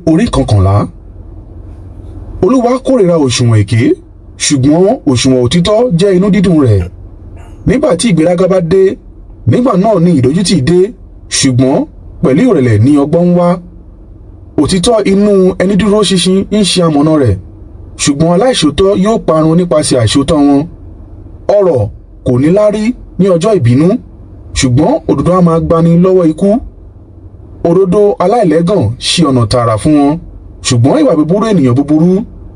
orí 11. Olúwa kórìíra òṣùwọ̀n èké, ṣùgbọ́n òṣùwọ̀n òtítọ́ jẹ́ inú dídùn rẹ̀. Nígbà tí ìgbéraga bá dé, nígbà náà ni ìdójútì dé, ṣùgbọ́n pẹ̀lú ìrẹ̀lẹ̀ ni ọgbọ́n ń wá. Òtítọ́ inú ẹni dúró ṣinṣin ń ṣe amọ̀nà rẹ̀, ṣùgbọ́n aláìṣòótọ́ yóò parun nípasẹ̀ àìṣòótọ́ wọn. Ọrọ̀ kò ní láárí ní ọjọ́ ìbínú, ṣùgbọ́n òdodo á máa gbani lọ́wọ́ ikú. Òdodo aláìlẹ́gàn ṣí ọ̀nà tààrà fún wọn, ṣùgbọ́n ìwà búburú ènìyàn búburú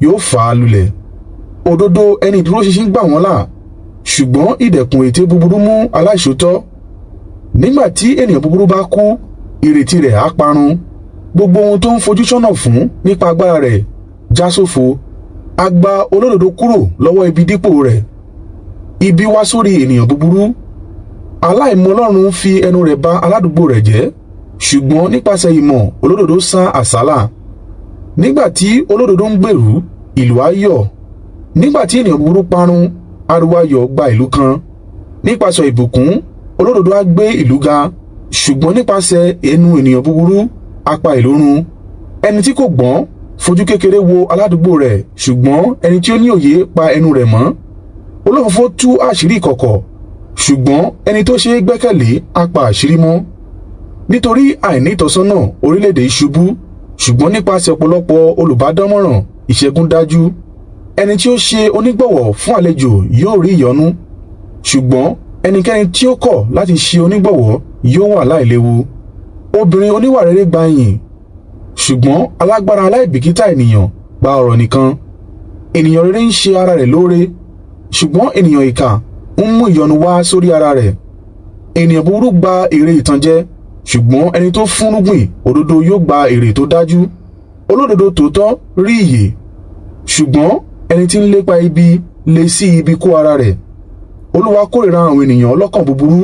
yóò fà á lulẹ̀. Òdodo ẹni ìdúróṣinṣin gbà wọ́n là, ṣùgbọ́n ìdẹ̀kùn ète búburú mú aláìṣòótọ́. Nígbà tí ènìyàn búburú bá kú, ìrètí rẹ̀ á parun. Gbogbo ohun tó ń fojú sọ́nà fún nípa agbára rẹ̀ já sófo. A gba olódodo kúrò lọ́wọ́ ibi dípò rẹ̀. Ibi wá sórí ènìyàn búburú. Aláìmọ̀ Ọlọ́run fi ẹnu rẹ̀ ba aládùúgbò rẹ̀ jẹ́, ṣùgbọ́n nípasẹ̀ ìmọ̀ olódodo sá àsálà. Nígbà tí olódodo ń gbèrú, ìlú á yọ̀. Nígbà tí ènìyàn búburú parun, ariwo ayọ̀ gba ìlú kan. Nípasẹ̀ ìbùkún, olódodo á gbé ìlú ga, ṣùgbọ́n nípasẹ̀ ẹnu ènìyàn búburú á pa ìlú run. Ẹni tí kò gbọ́n fojú kékeré wo aládùúgbò rẹ̀, ṣùgbọ́n ẹni tí ó ní òye pa ẹnu rẹ̀ mọ́. Olófòfó tú àṣírí ìkọ̀kọ̀, ṣùgbọ́n ẹni tó ṣe é gbẹ́kẹ̀lé á pa àṣírí mọ́. Nítorí àìní ìtọ́sọ́nà orílẹ̀-èdè ṣubú, ṣùgbọ́n nípasẹ̀ ọ̀pọ̀lọpọ̀ olùbádámọ̀ràn ìṣẹ́gun dájú. Ẹni tí ó ṣe onígbọ̀wọ́ fún àlejò yóò rí ìyọ́nú, ṣùgbọ́n ẹnikẹ́ni tí ó kọ̀ láti ṣe onígbọ̀wọ́ yóò wà láìléwu. Obìnrin oníwà rere gba ìyìn, ṣùgbọ́n alágbára aláìbìkítà ènìyàn gba ọ̀rọ̀ nìkan. Ènìyàn rere ń ṣe ara rẹ̀ lóore, ṣùgbọ́n ènìyàn ìkà ń mú ìyọnu wá sórí ara rẹ̀. Ènìyàn búburú gba èrè ìtànjẹ, ṣùgbọ́n ẹni tó fúnrúgbìn òdodo yóò gba èrè tó dájú. Olódodo tòótọ́ rí ìyè, ṣùgbọ́n ẹni tí ń lépa ibi lé sí ibi kó ara rẹ̀. Olúwa kórìíra àwọn ènìyàn ọlọ́kàn búburú,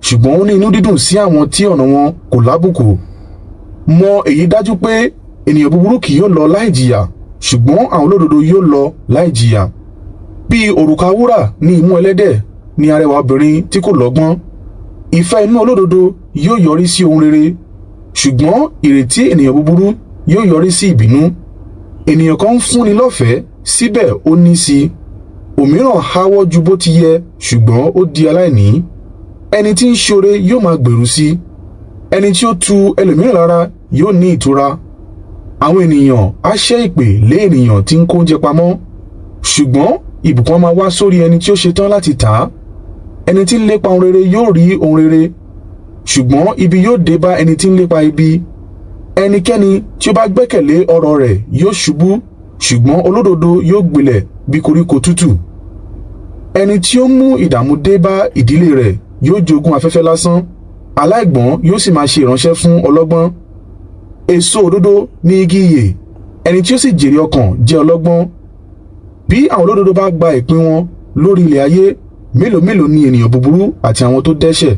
ṣùgbọ́n ó ní inú dídùn sí àwọn tí ọ̀nà wọn kò lábùkù. Mọ èyí dájú pé ènìyàn búburú kì yóò lọ láì jìyà, ṣùgbọ́n àwọn olódodo yóò lọ láì jìyà. Bí òrùka wúrà ní imú ẹlẹ́dẹ̀ ni arẹwà obìnrin tí kò lọ́gbọ́n. Ìfẹ́ inú olódodo yóò yọrí sí ohun rere, ṣùgbọ́n ìrètí ènìyàn búburú yóò yọrí sí ìbínú. Ènìyàn kan ń fúnni lọ́fẹ̀ẹ́, síbẹ̀ ó ní sí i. Òmíràn háwọ́ ju bó ti yẹ, ṣùgbọ́n ó di aláìní. Ẹni tí ń ṣoore yóò máa gbèrú sí i. Ẹni tí ó tu ẹlòmíràn lára yóò ní ìtura. Àwọn ènìyàn á ṣẹ́ èpè lé ènìyàn tí ń kó oúnjẹ pamọ́, ṣùgbọ́n ìbùkún á máa wá sórí ẹni tí ó ṣetán láti tà á. Ẹni tí ń lépa ohun rere yóò rí ohun rere, ṣùgbọ́n ibi yóò dé bá ẹni tí ń lépa ibi. Ẹnikẹ́ni tí ó bá gbẹ́kẹ̀lé ọrọ̀ rẹ̀ yóò ṣubú, ṣùgbọ́n olódodo yóò gbilẹ̀ bí koríko tútù. Ẹni tí ó mú ìdààmú dé bá ìdílé rẹ̀ yóò jogún afẹ́fẹ́ lásán, aláìgbọ́n yóò sì máa ṣe ìránṣẹ́ fún ọlọ́gbọ́n. Èso òdodo ní igi ìyè, ẹni tí ó sì jèrè ọkàn jẹ́ ọlọ́gbọ́n. Bí àwọn olódodo bá gba ìpín wọn lórí ilẹ̀ ayé, mélòó mélòó ni ènìyàn búburú àti àwọn tó dẹ́ṣẹ̀.